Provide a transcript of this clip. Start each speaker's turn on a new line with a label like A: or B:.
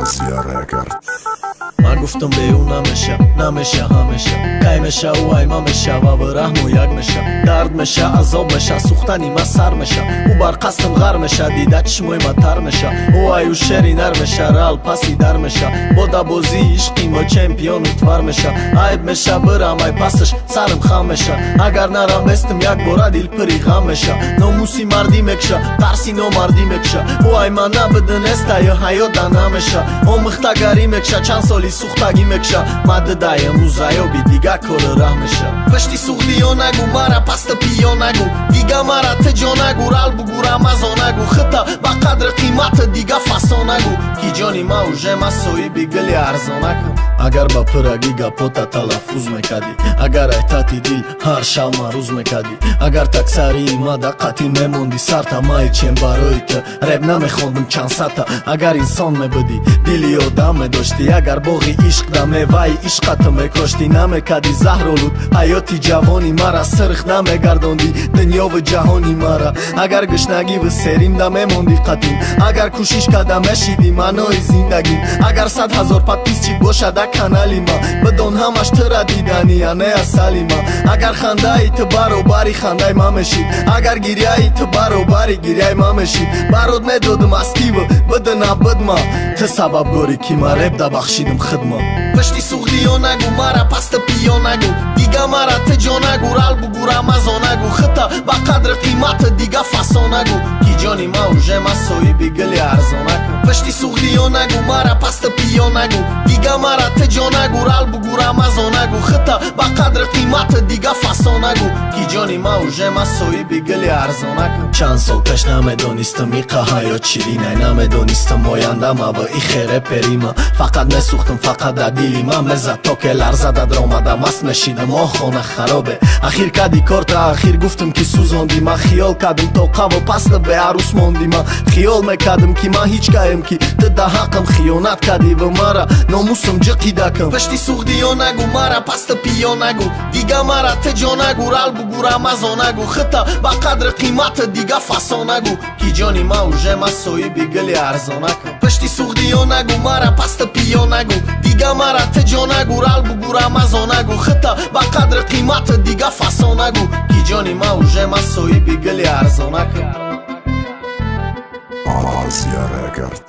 A: Азия Рекорд.
B: Ман гуфтам, бе ӯ намеша, намеша, ҳамеша. Кай меша, ӯ айма меша ва раҳму як меша. Дард меша, азоб меша, сӯхтани ма сар меша. Ӯ бар қасдам ғар меша, дида чишмои ма тар меша. Ӯ аю шери нар меша, рал паси дар меша. Бо дабозии ишқи мо чемпиону твар меша. Айб меша, бирам ай пасаш, сарам хам меша. Агар нарам, бестим як бора, дил пири ғам меша. Номуси мардӣ мекша, тарси номардӣ мекша. Ӯ ай ман набидинестаю ҳаёт да намеша. Омӯхтагарӣ мекша, чанд соли сӯхтагӣ мекша. Ма дидаем рӯзаёби, дига кори раҳ меша. Пишти суғдиё нагу, мара паста пиё нагу. Дига мара ту ҷо нагу, рал бугу, рамазон нагу. Хита ба қадри қимата дига фасон нагу, ки ҷони ма уже ма соҳиби гули арзонакам. Агар ба пирагӣ гапота талаффуз мекардӣ, агар айтати дил ҳар шав марӯз мекардӣ, агар таксарии ма да қатӣ мемондӣ, сарта май чем барои ту реп намехондум чанд сата. Агар инсон мебудӣ, дили одам медоштӣ, агар боғи ишқ да меваи ишқата мекоштӣ, намекардӣ заҳролуд ҳаёти ҷавони мара, сирх намегардондӣ дунёву ҷаҳони мара. Агар гушнагиву серим да мемондӣ қатин, агар кӯшиш карда мешидӣ маънои зиндагим, агар 100 000 подписчик бошада канали ма, бидон, ҳамаш тура дидания, не асали ма. Агар хандаи ту баробари хандаи ма мешид, агар гирьяи ту баробари гирьяи ма мешид, барот медодам астиву бидина бидма. Ту сабабгорӣ, ки ма реп да бахшидим хидма. Пишти суғдиё нагу, мара паста пиё нагу. Дига мара ту ҷо нагу, рал бугу, рамазон нагу. Хита ба қадри қимата дига фасон нагу, ки ҷони ма уже ма соҳиби гули арзонакам. Пишти суғдиё нагу, мара паста пиё нагу. Дига мара ту ҷо нагу, рал бугу, рамазон нагу. Хита ба қадри қимата дига фасон нагу, ки ҷони ма уже ма соҳиби гули арзонакам. Чанд сол пеш намедонистам, иқа ҳаёт ширинай. Намедонистам ояндамава ихе реперима. Фақат месӯхтам, фақат дар дили ман мезад, то ке ларза дадромада, маст мешидам. Оҳ, хона харобе, ахир кади корта, ахир гуфтам, ки сӯзонди. Ман хиёл кардам, тоқаву паста беарӯс монди. Ман хиёл мекардам, ки ман ҳеҷ каем, ки ту да ҳаққам хиёнат кардӣ ва мара номусам ҷиқидакам. Пишти суғдиё нагу, мара паста пиё нагу. Дига мара ту ҷо нагу, рал бугу, рамазон нагу. Хита ба қадри қимата дига фасон нагу, ки ҷони ма уже ма соҳиби гули арзонакам. Пишти суғдиё нагу, мара паста пиё нагу. Дига мара ту ҷо нагу, рал бугу, рамазон нагу. Хита ба қадри қимата дига фасон нагу, ки ҷони ма уже ма соҳиби гули арзонакам.
A: Азия Рекорд.